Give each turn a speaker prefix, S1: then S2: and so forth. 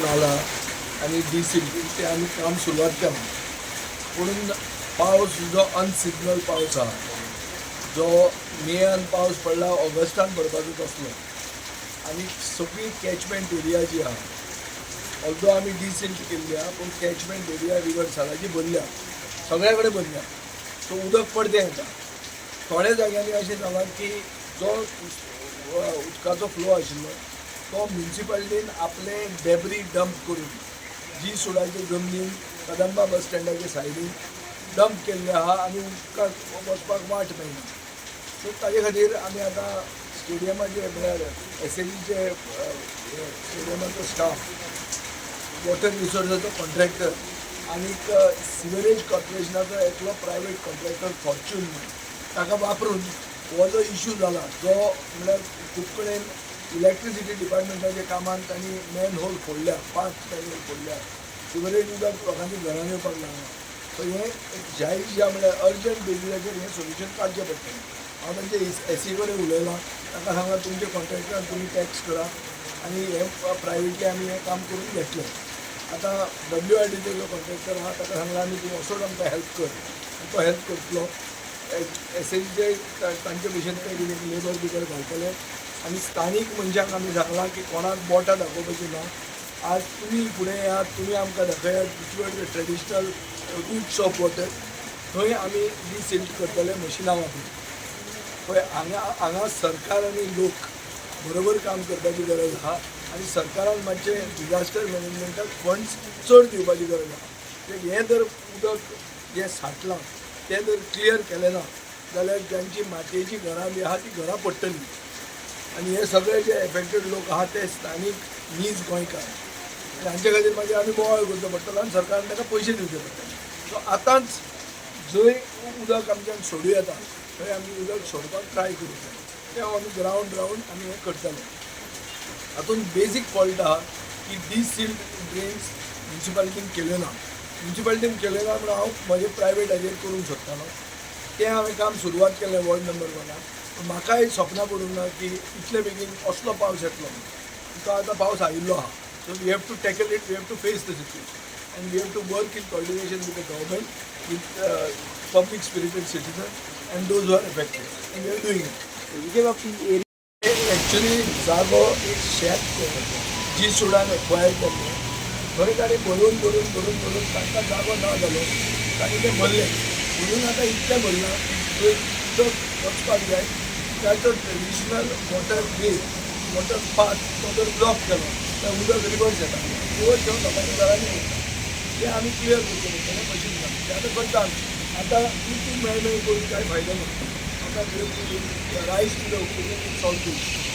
S1: नाला आनी डिसिल्टींग तें आमी काम सुरवात केलां. पुणून पावस जो अनसिजनल पावस आहा, जो मेयान पावस पडला, ऑगस्टान पडपाचो तसलो, आनी सगळी कॅचमेंट एरिया जी आहा, ऑल्दो आमी डिसिल्ट केल्ली आहा, पूण कॅचमेंट एरिया रिवर सालाची भरल्या, सगळ्या कडेन भरल्या. सो उदक परतें येता. थोड्या जाग्यांनी अशें जालां की जो उदकाचो फ्लो आशिल्लो तो म्युनिसिपालिटीन आपले डेब्री डंप करून जी सुडाच्या जमनीन कदंबा बस स्टँडाच्या सायडीन डंप केल्ले आहा आनी उदकाक वचपाक वाट मेळना. सो ताजे खातीर आमी आतां स्टेडियमाचे, म्हळ्यार एसएजीचे स्टेडियमाचो स्टाफ, वॉटर रिसोर्साचो कॉन्ट्रॅक्टर आनीक सिवरेज कॉर्पोरेशनाचो एकलो प्रायवेट कॉन्ट्रॅक्टर फॉर्च्यून म्हणून, ताका वापरून हो जो इशू जाला, जो म्हळ्यार खूब कडेन इलेक्ट्रिसिटी डिपार्टमेंटाच्या कामान तांणी मॅन होल फोडल्या, पांच मॅन होल फोडल्या, सिवरेज उदक लोकांच्या घरान येवपाक लागला. सो हें एक जाय ज्या म्हळ्यार अर्जंट बेजीसाचेर हें सोल्युशन काडचें पडटलें. हांव तांचे एसी कडेन उलयलां. ताका सांगलां, तुमचे कॉन्ट्रॅक्टरान तुमी टॅक्स करा आनी हें प्रायवेटली आमी हें काम करून घेतलें. आतां डब्ल्यू आर डीचो जो कॉन्ट्रॅक्टर आहा, ताका सांगलां आमी, तूं वचून आमकां हेल्प कर आनी तो हेल्प करतलो. एसएजीचे तांचे भशेन ते कितें लेबर बिबर घालतले आनी स्थानीक मनशांक आमी सांगलां की कोणाक बोटां दाखोवपाची ना. आज तुमी फुडें येयात, तुमी आमकां दाखयात which were the traditional routes of water. थंय आमी डिसिल्ट करतले मशिनां वापरून. पळय, हांगा हांगा सरकार आनी लोक बरोबर काम करपाची गरज आहा आनी सरकारान मातशें डिजास्टर मॅनेजमेंटाक फंड्स चड दिवपाची गरज आहा. कित्याक हें जर उदक जें साठलां तें जर क्लियर केलें ना जाल्यार जांची मातयेचीं घरां बी आहा, ती घरां पडटलीं आनी हे सगळे जे एफेक्टेड लोक आहा ते स्थानीक नीज गोंयकार आनी हांचे खातीर मागीर आमी बोवाळ करचो पडटलो आनी सरकारान ताका पयशे दिवचे पडटले. सो आतांच जंय उदक आमच्यान सोडूं येता थंय आमी उदक सोडपाक ट्राय करूंक जाय. तें आमी ग्रावंड रावंड आमी हें करतले. हातूंत बेजीक फॉल्ट आहा की डिसिल्ट ड्रेन्स म्युनिसिपालिटीन केल्यो ना. म्युनिसिपालिटीन केल्यो ना म्हणून हांव म्हजे प्रायवेट हाजेर करूंक सोदतालो. तें हांवें काम सुरवात केलें वॉर्ड नंबर वनाक, पूण म्हाकाय सपनां पडूंक ना की इतले बेगीन असलो पावस येतलो. तो आतां पावस आयिल्लो आहा. So we have to tackle it, we have to face the situation and we have to work in coordination with the government, with public spirited citizen and those who are affected, and we are doing it.
S2: हेजे बाबतीत area
S1: actually जागो एक शेत जी Sudan acquire केल्लें. थंय तांणी भरून भरून भरून भरून तांकां जागो ना जालो. तांणी तें भरलें. म्हणून आतां इतलें भरलां की थंय उदक वचपाक जाय ताचो traditional water way, water path तो जर ब्लॉक केलो जाल्यार उदक रिवर्स येता. रिवर्स येवन लोकांच्या घरांनी वयता. तें आमी क्लियर करचें पडटलें मशीन घालून. तें आतां करता आमी. आतां तूं तूं मेळ मेळ करून कांय फायदो ना. आतां rise to the occasion, solve.